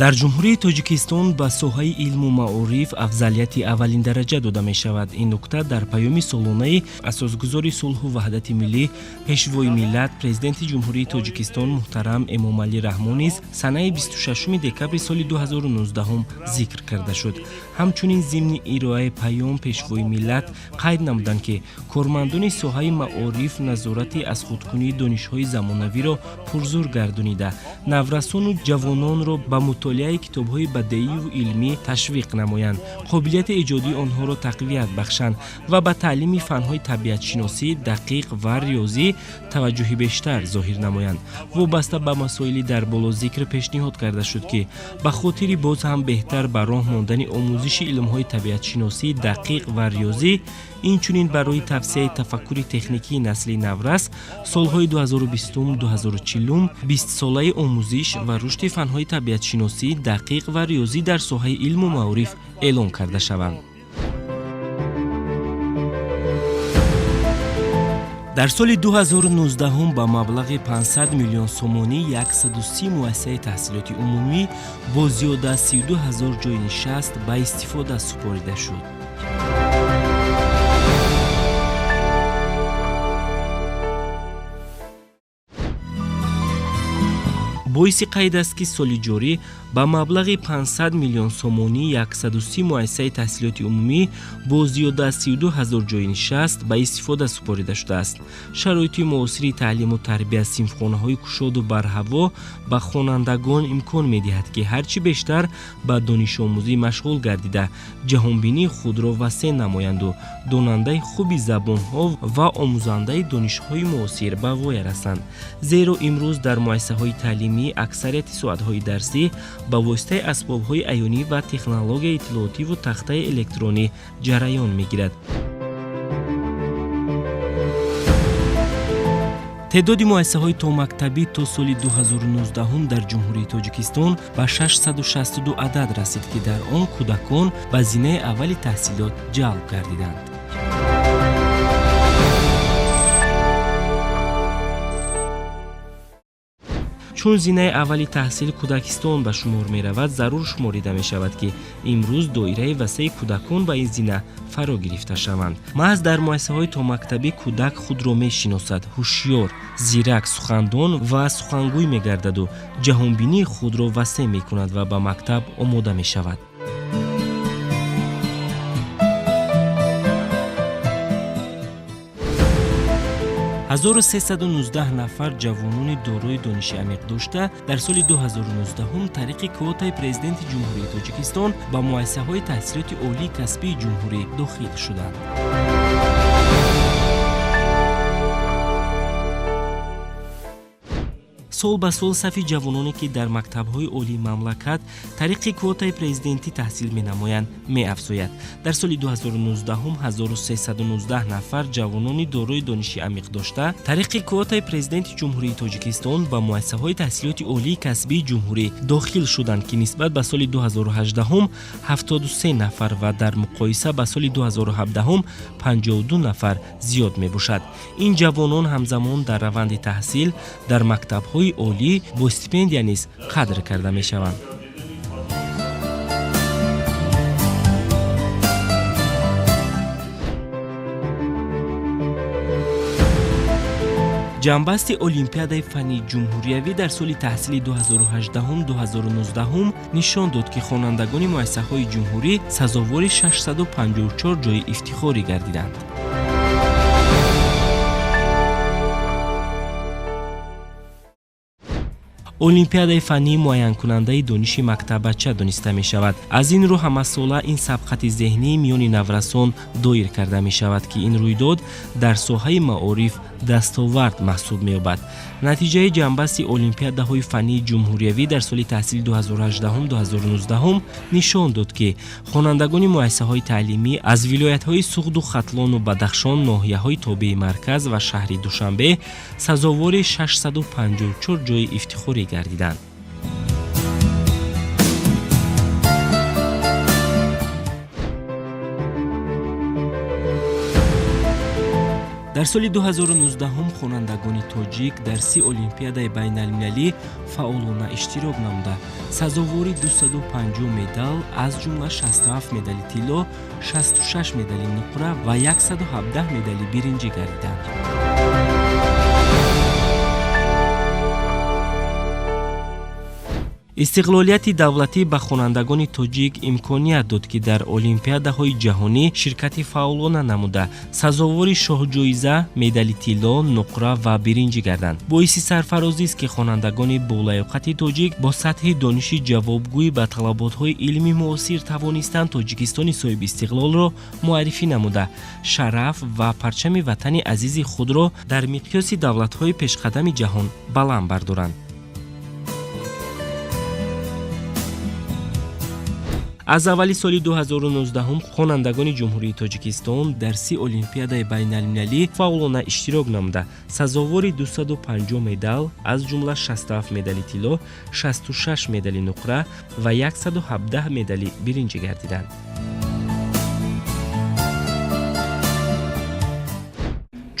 Дар Ҷумҳурии Тоҷикистон ба соҳаи илму маориф афзалияти аввалиндараҷа дода мешавад. Ин нукта дар паёми солонаи Асосгузори сулҳу ваҳдати миллӣ, Пешвои миллат, Президенти Ҷумҳурии Тоҷикистон муҳтарам Эмомалӣ Раҳмон низ санаи 26 декабри соли 2019 зикр карда шуд. Ҳамчунин зимни ироаи паём Пешвои миллат қайд намуданд, ки кормандони соҳаи маориф назорати аз худкунии донишҳои замонавиро пурзур гардонида, наврасону ҷавононро ба мутолиаи китобҳои бадеию илмӣ ташвиқ намоянд, қобилияти эҷодии онҳоро тақвият бахшанд ва ба таълими фанҳои табиатшиносӣ, дақиқ ва риёзӣ таваҷҷӯҳи бештар зоҳир намоянд. Вобаста ба масоили дар боло зикр пешниҳод карда шуд, ки ба хотири боз ҳам беҳтар ба роҳ мондани омӯзиши илмҳои табиатшиносӣ, дақиқ ва риёзӣ, инчунин барои тавсеаи тафаккури техникии насли наврас, солҳои 2020-2040 бистсолаи омӯзиш ва рушди фанҳои табиатшиносӣ, дақиқ ва риёзӣ дар соҳаи илму маориф эълон карда шаванд. Дар соли 2019 ба маблағи 500 миллион сомонӣ 130 муассисаи таҳсилоти умумӣ бо зиёда аз 32 ҳазор ҷойи нишаст ба истифода супорида шуд. Боиси қайд аст, ки соли ҷорӣ ба маблағи 500 миллион сомонӣ 130 муассисаи таҳсилоти умумӣ бо зиёда аз 32 ҳазор ҷойи нишаст ба истифода супорида шудааст. Шароити муосири таълиму тарбия, синфхонаҳои кушоду барҳаво ба хонандагон имкон медиҳад, ки ҳарчи бештар ба донишомӯзӣ машғул гардида, ҷаҳонбинии худро васеъ намоянду донандаи хуби забонҳо ва омӯзандаи донишҳои муосир ба воя расанд. Зеро имрӯз дар муассисаҳои таълимӣ аксарияти соатҳои дарсӣ ба воситаи асбобҳои аёнӣ ва технологияи иттилоотиву тахтаи электронӣ ҷараён мегирад. Теъдоди муассисаҳои томактабӣ то соли 2019 дар Ҷумҳурии Тоҷикистон ба 662 адад расид, ки дар он кӯдакон ба зинаи аввали таҳсилот ҷалб гардиданд. Чун зинаи аввали таҳсил кӯдакистон ба шумор меравад, зарур шуморида мешавад, ки имрӯз доираи васеи кӯдакон ба ин зина фаро гирифта шаванд. Маҳз дар муассисаҳои томактабӣ кӯдак худро мешиносад, ҳушёр, зирак, сухандон ва сухангӯй мегардаду ҷаҳонбинии худро васеъ мекунад ва ба мактаб омода мешавад. 1319 нафар ҷавонони дорои дониши амиқ дошта дар соли 2019 тариқи квотаи Президенти Ҷумҳурии Тоҷикистон ба муассисаҳои таҳсилоти олии касбии ҷумҳурӣ дохил шуданд. Сол ба сол сафи ҷавононе, ки дар мактабҳои олии мамлакат тариқи квотаи президентӣ таҳсил менамоянд, меафзояд. Дар соли 2019 1319 нафар ҷавонони дорои дониши амиқ дошта тариқи квотаи Президенти Ҷумҳурии Тоҷикистон ба муассисаҳои таҳсилоти олии касбии ҷумҳурӣ дохил шуданд, ки нисбат ба соли 2018 73 нафар ва дар муқоиса ба соли 2017 52 нафар зиёд мебошад. Ин ҷавонон ҳамзамон дар раванди таҳсил дар мактабҳои олӣ бо стипендия низ қадр карда мешаванд. Ҷамъбасти олимпиадаи фаннии ҷумҳуриявӣ дар соли таҳсили 2018-2019 нишон дод, ки хонандагони муассисаҳои ҷумҳурӣ сазовори 654 ҷойи ифтихорӣ гардиданд. Олимпиадаи фаннӣ муайянкунандаи дониши мактаббача дониста мешавад. Аз ин рӯ ҳамасола ин сабқати зеҳнӣ миёни наврасон доир карда мешавад, ки ин рӯйдод дар соҳаи маориф дастовард маҳсуб меёбад. Натиҷаи ҷамъбасти олимпиадаҳои фаннии ҷумҳуриявӣ дар соли таҳсили 2018-2019 нишон дод, ки хонандагони муассисаҳои таълимӣ аз вилоятҳои Суғду Хатлону Бадахшон, ноҳияҳои тобеи марказ ва шаҳри Душанбе сазовори 654 ҷойи ифтихорӣ гардиданд. Дар соли 2019 хонандагони тоҷик дар 30 олимпиадаи байналмилалӣ фаъолона иштирок намуда, сазовори 250 медал, аз ҷумла 67 медали тилло, 66 медали нуқра ва 117 медали биринҷӣ гардиданд. Истиқлолияти давлатӣ ба хонандагони тоҷик имконият дод, ки дар олимпиадаҳои ҷаҳонӣ ширкати фаъолона намуда, сазовори шоҳҷоиза, медали тилло, нуқра ва биринҷӣ гарданд. Боиси сарфарозист, ки хонандагони болаёқати тоҷик бо сатҳи дониши ҷавобгӯӣ ба талаботҳои илми муосир тавонистанд Тоҷикистони соҳибистиқлолро муаррифӣ намуда, шараф ва парчами ватани азизи худро дар миқёси давлатҳои пешқадами ҷаҳон баланд бардоранд. Аз аввали соли 2019 хонандагони Ҷумҳурии Тоҷикистон дар 30 олимпиадаи байналмилалӣ фаъолона иштирок намуда, сазовори 250 медал, аз ҷумла 67 медали тилло, 66 медали нуқра ва 117 медали биринҷӣ гардиданд.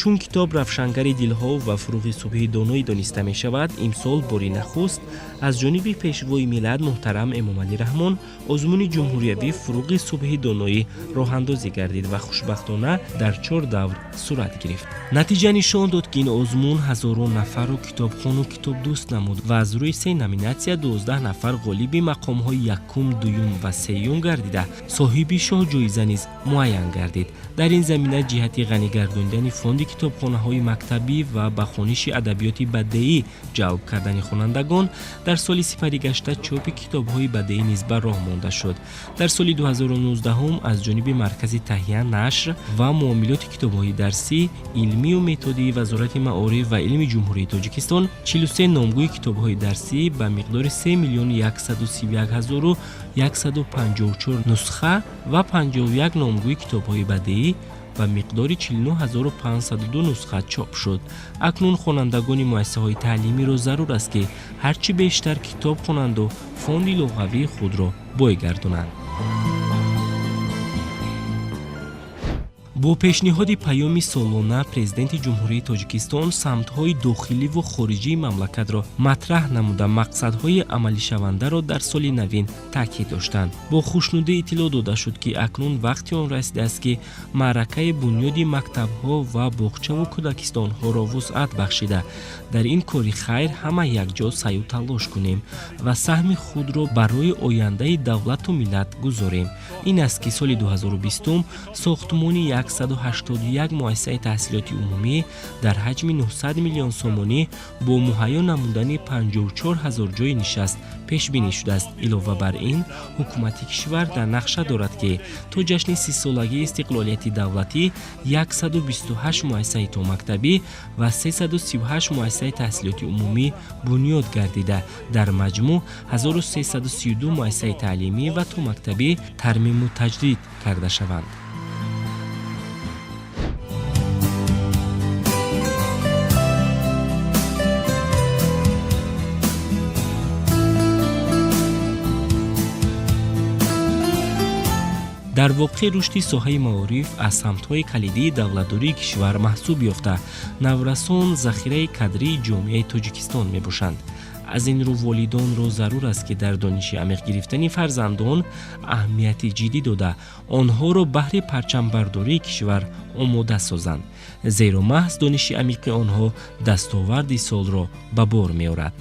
Чун китоб равшангари дилҳо ва фурӯғи субҳи доноӣ дониста мешавад, имсол бори нахуст аз ҷониби Пешвои миллат муҳтарам Эмомалӣ Раҳмон озмуни ҷумҳуриявӣ «Фурӯғи субҳи доноӣ» роҳандозӣ гардид ва хушбахтона дар чор давр сурат гирифт. Натиҷа нишон дод, ки ин озмун ҳазорон нафарро китобхону китобдӯст намуд ва аз рӯи се номинатсия 12 нафар ғолиби мақомҳои якум, дуюм ва сеюм гардида, соҳиби шоҳҷоиза низ муайян гардид. Дар ин замина ҷиҳати ғанӣ гардонидани фонди китобхонаҳои мактабӣ ва ба хониши адабиёти бадеӣ ҷалб кардани хонандагон дар соли сипаригашта чопи китобҳои бадеӣ низ ба роҳ монда шуд. Дар соли 2019 аз ҷониби Маркази таҳия, нашр ва муомилоти китобҳои дарсӣ, илмию методии Вазорати маориф ва илми Ҷумҳурии Тоҷикистон 43 номгӯи китобҳои дарсӣ ба миқдори 3 миллиону 131 ҳазору 154 нусха ва 51 номгӯи китобҳои бадеӣ ба миқдори 49502 нусха чоп шуд. Акнун хонандагони муассисаҳои таълимиро зарур аст, ки ҳарчи бештар китоб хонанду фонди луғавии худро бой гардонанд. Бо пешниҳоди Паёми солона Президенти Ҷумҳурии Тоҷикистон самтҳои дохиливу хориҷии мамлакатро матраҳ намуда, мақсадҳои амалишавандаро дар соли навин таъкид доштанд. Бо хушнудӣ иттилоъ дода шуд, ки акнун вақти он расидааст, ки маъракаи бунёди мактабҳо ва боғчаву кӯдакистонҳоро вусъат бахшида, дар ин кори хайр ҳама якҷо саъю талош кунем ва саҳми худро барои ояндаи давлату миллат гузорем. Ин аст, ки соли 2020 сохтмони 181 муассисаи таҳсилоти умумӣ дар ҳаҷми 900 миллион сомонӣ бо муҳайё намудани 54 ҳазор ҷойи нишаст пешбинӣ шудааст. Илова бар ин, ҳукумати кишвар дар нақша дорад, ки то ҷашни 30-солагии истиқлолияти давлатӣ 128 муассисаи томактабӣ ва 338 муассисаи таҳсилоти умумӣ бунёд гардида, дар маҷмӯъ 1332 муассисаи таълимӣ ва томактабӣ тармиму таҷдид карда шаванд. Дар воқеъ, рушди соҳаи маориф аз самтҳои калидии давлатдории кишвар маҳсуб ёфта, наврасон захираи кадрии ҷомеаи Тоҷикистон мебошанд. Аз ин рӯ волидонро зарур аст, ки дар дониши амиқ гирифтани фарзандон аҳамияти ҷиддӣ дода, онҳоро баҳри парчамбардории кишвар омода созанд, зеро маҳз дониши амиқи онҳо дастоварди солро ба бор меорад.